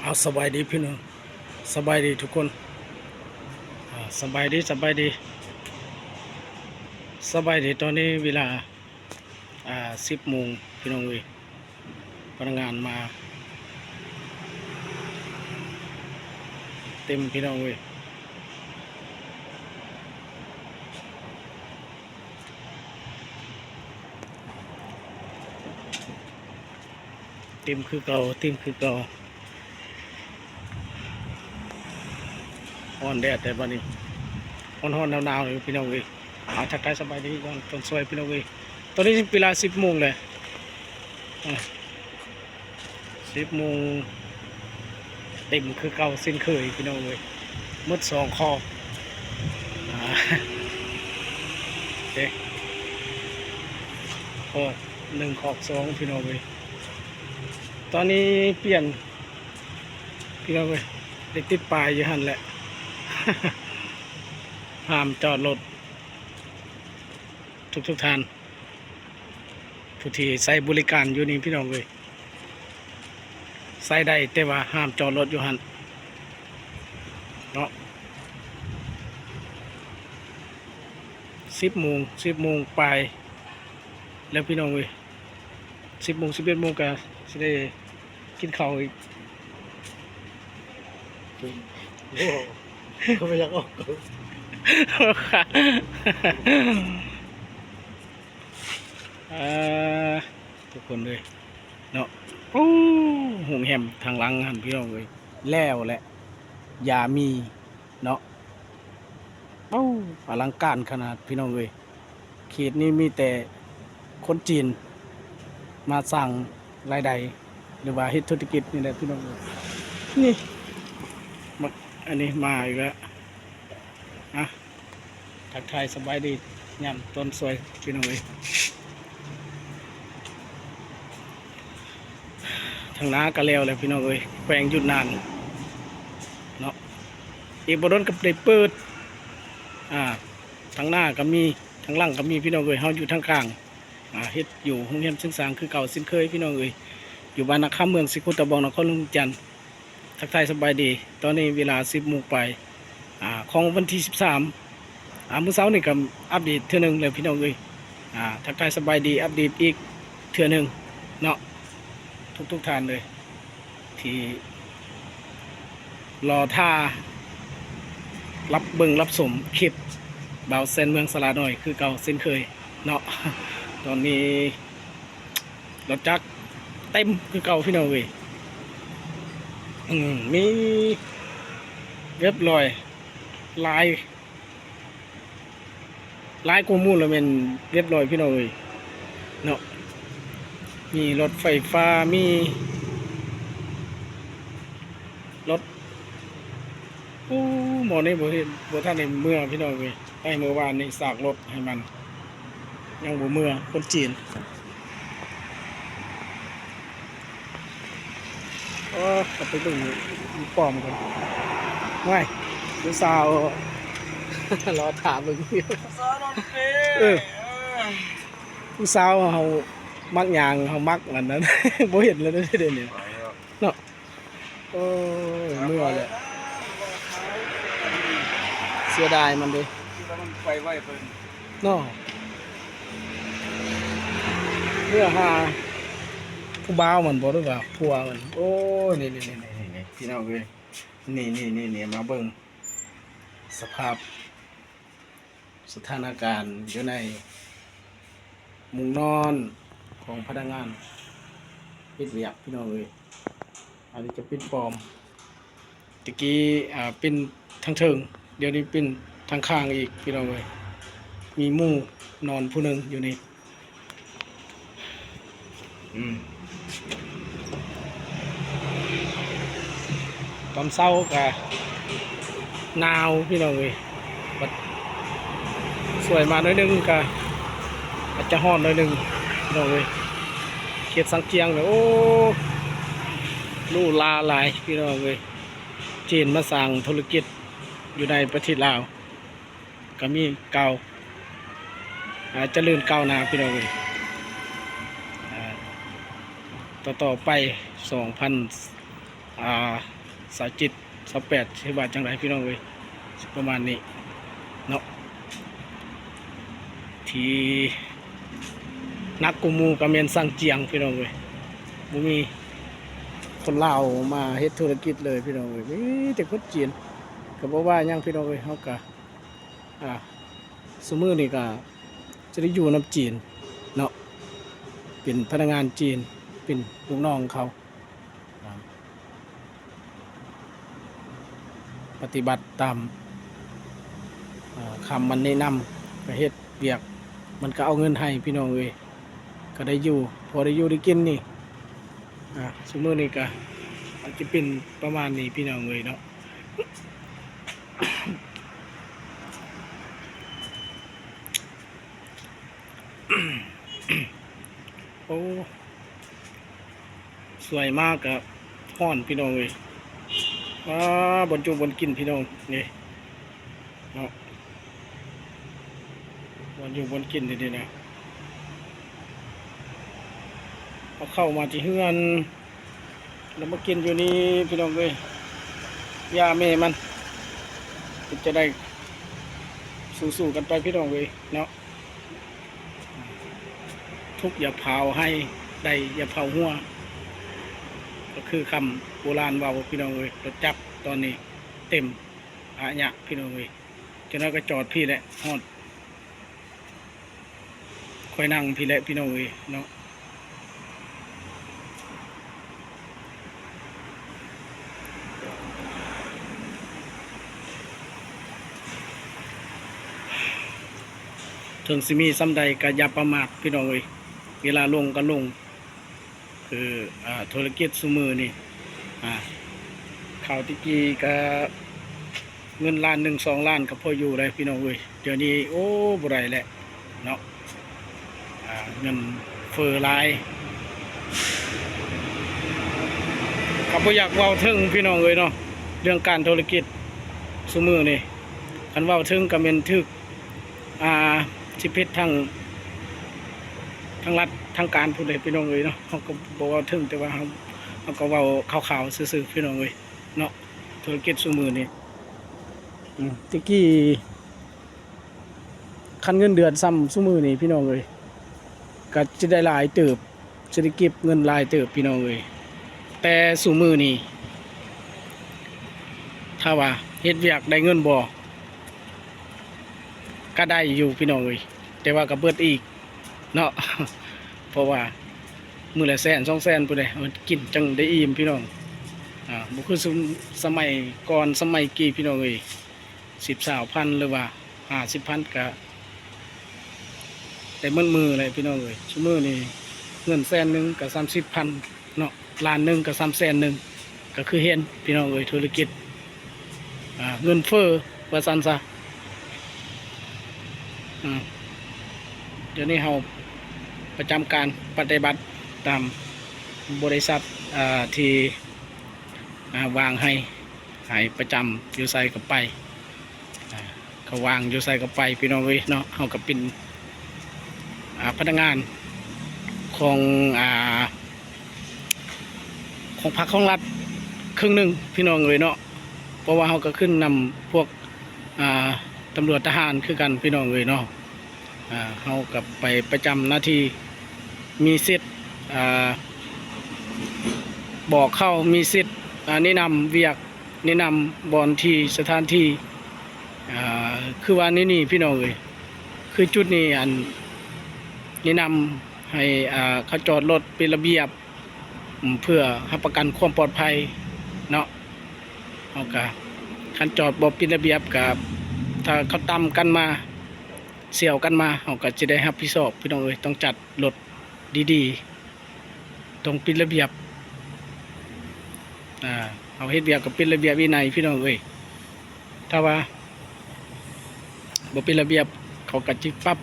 ເອົາ ສະບາຍດີພີ່ນ້ອງ ສະບາຍດີທຸກຄົນ ອ່າ ສະບາຍດີ ສະບາຍດີ ສະບາຍດີ. ຕອນນີ້ເວລາ ອ່າ ສິບໂມງພີ່ນ້ອງເອີຍ ພະນັກງານມາເຕັມພີ່ນ້ອງເອີຍ. ເຕັມຄືເກົ່າ ເຕັມຄືເກົ່າ. ຮ້ອນແດດແຕ່ບັດນີ້ ຮ້ອນໆ ໜາວໆ ຢູ່ພີ່ນ້ອງເອີຍ. ເອົາ ທັກທາຍສະບາຍດີຕອນຊ່ວຍພີ່ນ້ອງເອີຍ. ຕອນນີ້ເວລາສິບໂມງແລ້ວ ອາ ສິບໂມງ ເຕັມຄືເກົ່າເຊັ່ນເຄີຍພີ່ນ້ອງເອີຍ. ໝົດສອງຄອກ ອາ ເດ້ ຄອກໜຶ່ງ ຄອກສອງ ພີ່ນ້ອງເອີຍ. ຕອນນີ້ປ່ຽນພີ່ນ້ອງເອີຍ ໄດ້ຕິດປ້າຍຢູ່ຫັ້ນແຫຼະ ຫ້າມຈອດລົດ ທຸກໆທ່ານ ຜູ້ທີ່ໃຊ້ບໍລິການຢູ່ນີ້ພີ່ນ້ອງເອີຍ ໃຊ້ໄດ້ ແຕ່ວ່າຫ້າມຈອດລົດຢູ່ຫັ້ນເນາະ. ສິບໂມງ ສິບໂມງປາຍແລ້ວພີ່ນ້ອງເອີຍ. ສິບໂມງ ສິບເອັດໂມງກະຊິໄດ້ກິນເຂົ້າອີກ. ໂອ້ ເຂົາບໍ່ຢາກອອກ ເອີ ທຸກຄົນເອີຍເນາະ. ໂອ້ ໂຮງແຮມທາງຫຼັງຫັ້ນພີ່ນ້ອງເອີຍ ແລ້ວແຫຼະ ຢາມີ ເນາະ. ເອົ້າ ອະລັງການຂະໜາດພີ່ນ້ອງເອີຍ. ເຂດນີ້ມີແຕ່ຄົນຈີນມາສ້າງລາຍໄດ້ ຫຼືວ່າເຮັດທຸລະກິດນີ້ແຫຼະພີ່ນ້ອງເອີຍ. ນີ້ ມາ ອັນນີ້ມາອີກແລ້ວ ອະ ທັກທາຍສະບາຍດີຍາມຕອນສວຍພີ່ນ້ອງເອີຍ. ທາງໜ້າກໍແລ້ວແລ້ວພີ່ນ້ອງເອີຍ ແຂວງຢຸນນານເນາະ. ອີກບໍ່ດົນກໍໄດ້ເປີດ ອາ ທາງໜ້າກໍມີ ທາງຫຼັງກໍມີພີ່ນ້ອງເອີຍ. ເຮົາຢູ່ທາງກາງ ອາ ເຮັດຢູ່ໂຮງແຮມຊຶງຊາງຄືເກົ່າເຊັ່ນເຄີຍພີ່ນ້ອງເອີຍ ຢູ່ບ້ານນາຄຳ ເມືອງສີໂຄດຕະບອງ ນະຄອນຫຼວງວຽງຈັນ. ທັກທາຍສະບາຍດີ ຕອນນີ້ເວລາສິບໂມງປາຍ ອາ ຂອງວັນທີສິບສາມ ອາ ມື້ເຊົ້ານີ້ກໍອັບເດດເທື່ອໜຶ່ງແລ້ວພີ່ນ້ອງເອີຍ. ອາ ທັກທາຍສະບາຍດີ ອັບເດດອີກເທື່ອໜຶ່ງເນາະ ທຸກໆທ່ານເລີຍ ທີ່ລໍຖ້າຮັບເບິ່ງຮັບຊົມຄລິບບ່າວແຊນເມືອງສະຫຼານ້ອຍຄືເກົ່າເຊັ່ນເຄີຍເນາະ. ຕອນນີ້ ລົດຈັກເຕັມຄືເກົ່າພີ່ນ້ອງເອີຍ. ອືມ ມີວຽບລອຍ ຫຼາຍ ຫຼາຍກວ່າໝູ່ລະແມ່ນວຽບລອຍພີ່ນ້ອງເອີຍເນາະ. ມີລົດໄຟຟ້າ ມີລົດ ໂອ້ ໝໍນີ້ບໍ່ເຫັນ ບໍ່ທັນໄດ້ເມືອພີ່ນ້ອງເອີຍ. ໄປມື້ວານນີ້ສາກລົດໃຫ້ມັນ ຍັງບໍ່ເມືອ ຄົນຈີນ. ເອີ ເອົາໄປເບິ່ງປ້ອມກ່ອນ. ຫວ້າຍ ຜູ້ສາວ ລໍຖ້າເບິ່ງ ເອີ ຜູ້ສາວເຮົາມັກຍ່າງ ເຮົາມັກອັນນັ້ນ ບໍ່ເຫັນແລ້ວເດ້ ດຽວນີ້ເນາະ. ໂອ້ຍ ເມືອແຫຼະ ເສຍດາຍມັນເດ້ ມັນໄປໄວເກີນເນາະ. ເມືອຫາຜູ້ບ່າວມັນບໍ່ ຫຼືວ່າຜົວມັນ. ໂອ້ຍ ນີ້ໆໆ ພີ່ນ້ອງເອີຍ ນີ້ໆໆ ມາເບິ່ງສະພາບ ສະຖານະການຢູ່ໃນມຸ້ງນອນຂອງພະນັກງານເຮັດວຽກ ພີ່ນ້ອງເອີຍ. ອັນນີ້ຈະເປັນປ້ອມ ຕະກີ້ ອາ ເປັນທາງເທິງ ດຽວນີ້ເປັນທາງຂ້າງອີກ ພີ່ນ້ອງເອີຍ. ມີໝູ່ນອນຜູ້ໜຶ່ງຢູ່ນີ້. ອືມ ຕອນເຊົ້າກະໜາວພີ່ນ້ອງເອີຍ ບັດສວຍມາໜ້ອຍໜຶ່ງກະອາດຈະຮ້ອນໜ້ອຍໜຶ່ງພີ່ນ້ອງເອີຍ. ເຂດຊາງຈຽງນີ້ ໂອ້ ຫຼູຫຼາຫຼາຍພີ່ນ້ອງເອີຍ. ຈີນມາສ້າງທຸລະກິດຢູ່ໃນປະເທດລາວ ກໍມີກ່າວ ອາ ຈະເລີນກ້າວໜ້າພີ່ນ້ອງເອີຍ. ອາ ຕໍ່ໆໄປ ສອງພັນ ອ່າ ຊາວເຈັດ ຊາວແປດ ຊິວ່າຈັ່ງໃດພີ່ນ້ອງເອີຍ ປະມານນີ້ເນາະ. ທີ່ໜັກກວ່າໝູ່ກໍແມ່ນຊ່າງຈຽງພີ່ນ້ອງເອີຍ ບໍ່ມີຄົນລາວມາເຮັດທຸລະກິດເລີຍພີ່ນ້ອງເອີຍ ມີແຕ່ຄົນຈີນ. ກໍບໍ່ວ່າຫຍັງພີ່ນ້ອງເອີຍ ເຮົາກໍ ອ່າ ຊຸມື້ນີ້ກໍຈະໄດ້ຢູ່ນຳຈີນເນາະ ເປັນພະນັກງານຈີນ ເປັນລູກນ້ອງເຂົາ ອ່າ ປະຕິບັດຕາມ ອ່າ ຄຳມັນແນະນຳ ໄປເຮັດວຽກ ມັນກໍເອົາເງິນໃຫ້ພີ່ນ້ອງເອີຍ ກໍໄດ້ຢູ່ ພໍໄດ້ຢູ່ໄດ້ກິນນີ້. ອ່າ ຊຸມື້ນີ້ກໍອາດຈະເປັນປະມານນີ້ພີ່ນ້ອງເອີຍເນາະ. ໂອ້ ສວຍມາກະຮ້ອນພີ່ນ້ອງເອີຍ. ອ່າ ບ່ອນຢູ່ບ່ອນກິນພີ່ນ້ອງ ນີ້ເນາະ ບ່ອນຢູ່ບ່ອນກິນດີໆນະ. ເອົາເຂົ້າມາທີ່ເຮືອນ ແລ້ວມາກິນຢູ່ນີ້ພີ່ນ້ອງເອີຍ ຢ່າແມ່ມັນ ເປັນຈັ່ງໃດ ສູ້ໆກັນໄປພີ່ນ້ອງເອີຍເນາະ. ທຸກຢ່າພາວໄຮ່ ໄດ້ຢ່າເຜົາຫົວ ກໍຄືຄຳໂບລານເວົ້າພີ່ນ້ອງເອີຍ. ລົດຈັກຕອນນີ້ເຕັມອາຍະພີ່ນ້ອງເອີຍ ຈັກໜ້ອຍກໍຈອດພີ້ແຫຼະ ຮອດ ຂ້ອຍນັ່ງພີ້ແຫຼະພີ່ນ້ອງເອີຍເນາະ. ເຖິງຊິມີສ່ຳໃດກໍຢ່າປະໝາດພີ່ນ້ອງເອີຍ ເວລາລົງກໍລົງ ຄື ອ່າ ທຸລະກິດຊຸມື້ນີ້ ອ່າ ຄາວແຕ່ກີ້ກໍເງິນລ້ານໜຶ່ງ ສອງລ້ານກໍພໍຢູ່ໄດ້ພີ່ນ້ອງເອີຍ. ດຽວນີ້ ໂອ້ ບໍ່ໄດ້ແຫຼະເນາະ ອ່າ ເງິນເຟີຫຼາຍ ກໍບໍ່ຢາກເວົ້າເຖິງພີ່ນ້ອງເອີຍເນາະ ເລື່ອງການທຸລະກິດຊຸມື້ນີ້ ຄັນເວົ້າເຖິງກໍແມ່ນຖືກ ອ່າ ຊິຜິດທາງ ທາງລັດທາງການພຸ້ນເດ້ພີ່ນ້ອງເອີຍເນາະ. ເຮົາກໍບໍ່ເວົ້າເຖິງ ແຕ່ວ່າເຮົາ ເຮົາກໍເວົ້າຂ່າວໆຊື່ໆ ພີ່ນ້ອງເອີຍເນາະ. ທຸລະກິດຊຸມື້ນີ້ ອືມ ແຕ່ກີ້ ຄັນເງິນເດືອນສ່ຳຊຸມື້ນີ້ພີ່ນ້ອງເອີຍ ກໍຈະໄດ້ຫຼາຍເຕີບ ຈະໄດ້ເກັບເງິນຫຼາຍເຕີບພີ່ນ້ອງເອີຍ. ແຕ່ຊຸມື້ນີ້ ຖ້າວ່າເຮັດວຽກໄດ້ເງິນບໍ່ ກໍໄດ້ຢູ່ພີ່ນ້ອງເອີຍ ແຕ່ວ່າກໍເບິດອີກເນາະ ເພາະວ່າມື້ລະແສນສອງແສນພຸ້ນເດ້ ເອົາກິນຈັ່ງໄດ້ອີ່ມພີ່ນ້ອງ. ອ່າ ບໍ່ຄືຊຸມ ສະໄໝກ່ອນ ສະໄໝກີ້ພີ່ນ້ອງເອີຍ ສິບຊາວພັນ ຫຼືວ່າຫ້າສິບພັນ ກະໄດ້ໝົດມື້ແຫຼະພີ່ນ້ອງເອີຍ. ຊຸມື້ນີ້ເງິນແສນໜຶ່ງກະສາມສິບພັນເນາະ ລ້ານໜຶ່ງກະສາມແສນໜຶ່ງ ກະຄືເຫັນພີ່ນ້ອງເອີຍ ທຸລະກິດ ອ່າ ເງິນເຟີ້ວ່າຊັ້ນຊະ. ອືມ ດຽວນີ້ເຮົາປະຈຳການປະຕິບັດຕາມບໍລິສັດ ອ່າ ທີ່ ອ່າ ວາງໃຫ້ ໃຫ້ປະຈຳຢູ່ໃສກໍໄປ ອ່າ ເຂົາວາງຢູ່ໃສກໍໄປ ພີ່ນ້ອງເອີຍເນາະ. ເຮົາກໍເປັນ ອ່າ ພະນັກງານຂອງ ອ່າ ຂອງພັກຂອງລັດເຄິ່ງໜຶ່ງ ພີ່ນ້ອງເອີຍເນາະ ເພາະວ່າເຮົາກໍຂຶ້ນນຳພວກ ອ່າ ຕຳຫຼວດທະຫານຄືກັນ ພີ່ນ້ອງເອີຍເນາະ. ອ່າ ເຮົາກໍໄປປະຈຳໜ້າທີ່ ມີສິດ ອ່າ ບອກເຂົາ ມີສິດ ອ່າ ແນະນຳວຽກ ແນະນຳບ່ອນທີ່ ສະຖານທີ່ ອ່າ ຄືວ່ານີ້ນີ້ ພີ່ນ້ອງເອີຍ ຄືຈຸດນີ້ ອັນ ແນະນຳໃຫ້ ອ່າ ເຂົາຈອດລົດເປັນລະບຽບ ເພື່ອຮັບປະກັນຄວາມປອດໄພເນາະ. ເຮົາກະ ຄັນຈອດບໍ່ເປັນລະບຽບກະ ຖ້າເຂົາຕຳກັນມາ ສ່ຽວກັນມາ ເຮົາກະຈະໄດ້ຮັບຜິດຊອບ ພີ່ນ້ອງເອີຍ. ຕ້ອງຈັດລົດດີໆ ຕ້ອງເປັນລະບຽບ ອ່າ ເຮົາເຮັດວຽກກໍເປັນລະບຽບວິໄນ ພີ່ນ້ອງເອີຍ. ຖ້າວ່າບໍ່ເປັນລະບຽບ ເຂົາກໍຈະປັບ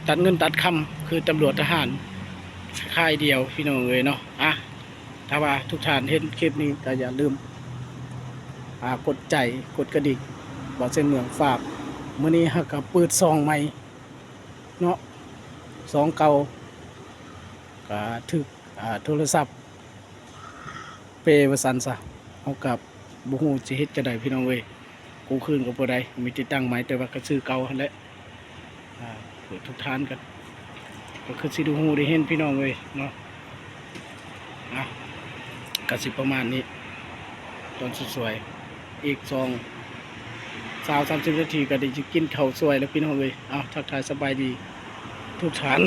ຕັດເງິນຕັດຄຳ ຄືຕຳຫຼວດທະຫານ ຄ້າຍໆດຽວ ພີ່ນ້ອງເອີຍເນາະ. ອ່າ ຖ້າວ່າທຸກທ່ານເຫັນຄລິບນີ້ກໍຢ່າລືມ ອ່າ ກົດໃຈ ກົດກະດິກ ບ່າວເຊນເມືອງຝາກ. ມື້ນີ້ເຮົາກໍເປີດຊ່ອງໃໝ່ເນາະ ຊ່ອງເກົ່າກໍຖືກ ອ່າ ໂທລະສັບ ເປວ່າຊັ້ນຊະ ເຮົາກໍບໍ່ຮູ້ຊິເຮັດຈັ່ງໃດພີ່ນ້ອງເອີຍ. ກູຄືນກໍບໍ່ໄດ້ ມີແຕ່ຕັ້ງໃໝ່ ແຕ່ວ່າກໍຊື່ເກົ່າຫັ້ນແຫຼະ. ອ່າ ເປີດທຸກທ່ານກໍ ກໍຄືຊິໄດ້ຮູ້ໄດ້ເຫັນພີ່ນ້ອງເອີຍເນາະ. ອ່ະ ກໍຊິປະມານນີ້ ຕອນສວຍໆ ອີກສອງ ຊາວ ສາມສິບນາທີກໍໄດ້ກິນເຂົ້າສວຍແລ້ວພີ່ນ້ອງເອີຍ. ເອົາ ທັກທາຍສະບາຍດີທຸກທ່ານ.